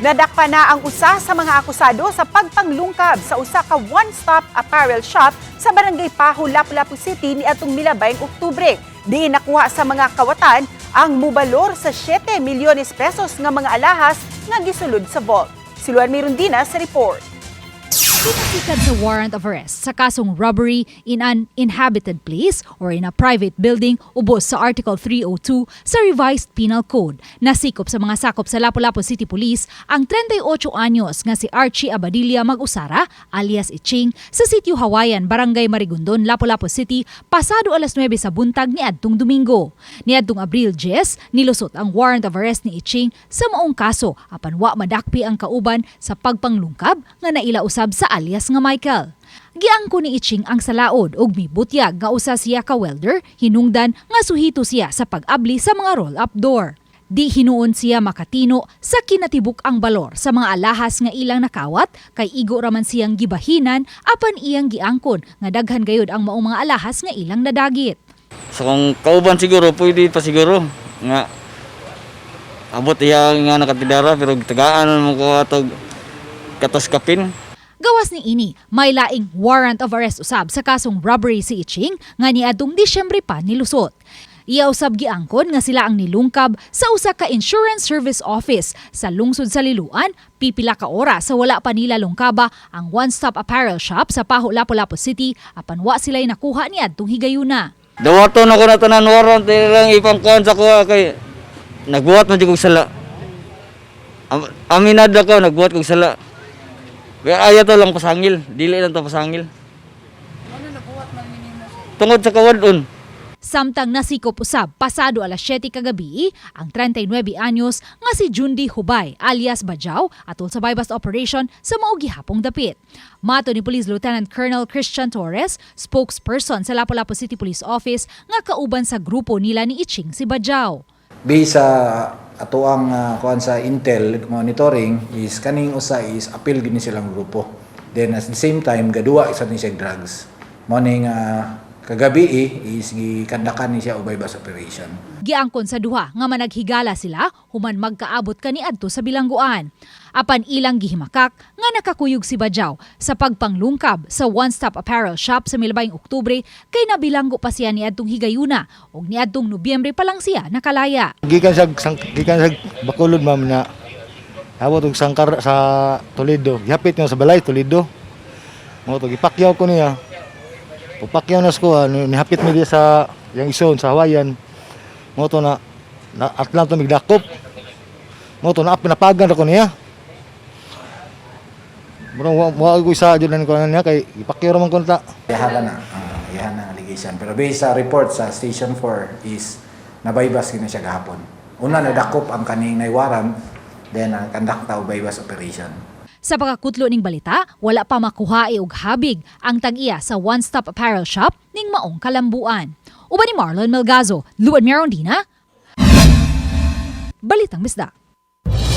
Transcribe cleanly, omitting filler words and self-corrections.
Nadakpan na ang usa sa mga akusado sa pagpanglungkab sa usa ka one-stop apparel shop sa Barangay Pajo, Lapu-Lapu City niadtong milabayng Oktubre. Diin nakuha sa mga kawatan ang mubalor sa 7 milyones pesos nga mga alahas nga gisulod sa vault. Si Luan Mirundina sa report. Pinasikad sa warrant of arrest sa kasong robbery in an inhabited place or in a private building ubos sa Article 302 sa Revised Penal Code. Nasikop sa mga sakop sa Lapu-Lapu City Police ang 38 anyos nga si Archie Abadilla Mag-usara alias Iching sa Sitio Hawayan, Barangay Marigondon, Lapu-Lapu City pasado alas 9 sa buntag ni adtong Domingo. Niadtong Abril 10, nilusot ang warrant of arrest ni Iching sa maong kaso apan wa madakpi ang kauban sa pagpanglungkab nga naila usab sa alias nga Michael. Giangko ni Iching ang salaod ug mibutyag nga usa siya ka welder, hinungdan nga suhito siya sa pag-abli sa mga roll-up door. Di hinuon siya makatino sa kinatibuk ang balor sa mga alahas nga ilang nakawat kay igo raman siyang gibahinan, apan iyang giangkon nga daghan gayud ang maong mga alahas nga ilang nadagit. So kung kauban siguro, pwede pa siguro nga abot iya nga nakatidara, pero tagaan mo ko atog katas kapin. Gawas ni ini, may laing warrant of arrest usab sa kasong robbery si Iching nga niadtong Disyembre pa nilusot. Iya usab giangkon nga sila ang nilungkab sa usa ka insurance service office sa lungsod sa Liloan, pipila ka oras sa wala pa nila lungkaba ang one-stop apparel shop sa Pajo, Lapu-Lapu City, apan wa sila'y nakuha niadtong higayuna. Dawaton ako na tanan warrant, dili lang ipangkuan sa kuha kay nagbuhat man jud kog sala. Aminad ako, nagbuhat kog sala. Kaya ayaw to lang pasangil, dili lang to pasangil. Tungod sa kawadon. Samtang nasikop usab pasado alas 7 kagabi ang 39 anyos nga si Jundi Hubay alias Bajaw atol sa buy-bust operation sa mao gihapong dapit. Mato ni Police Lieutenant Colonel Christian Torres, spokesperson sa Lapu-Lapu City Police Office, nga kauban sa grupo nila ni Iching si Bajaw. Based sa atoang kuan sa intel monitoring is kaning usa is apil gini silang grupo. Then at the same time gaduwa isa ni siya drugs. Mao ning kagabi eh, is gikandakan ni siya og buy-bust operation. Giangkon sa duha nga managhigala sila human magkaabot kaniadto sa bilangguan. Apan ilang gihimakak nga nakakuyog si Bajaw sa pagpanglungkab sa one-stop apparel shop sa milabayng Oktubre kay nabilanggo pa siya niadtong higayuna ug niadtong Nobyembre pa lang siya nakalaya. Gikan sa Bacolod, ma'am, na abot og sangkar sa Toledo. Gihapit nga sa balay Toledo. Mao to gipakyaw ko niya. Pagpakyaw na sa kuha, nihapit mi diya sa yang ison sa Hawayan. Mao to na na atlan to migdakop. Mao to na pinapagan ra ko niya. Murang wa ko isa jud ko niya kay gipakyaw ra man ko ta. Iyahan na, iyahan na ang allegation. Pero based sa report sa Station 4 is nabaybas gini siya gahapon. Una nadakop ang kaning nay warrant, then ang kandakta og buy-bust operation. Sa pagkakutlo ning balita, wala pa makuha og habig ang tag-iya sa one-stop apparel shop ning maong kalambuan. Uban ni Marlon Melgazo, Luan Merondina, Balitang Bisdak.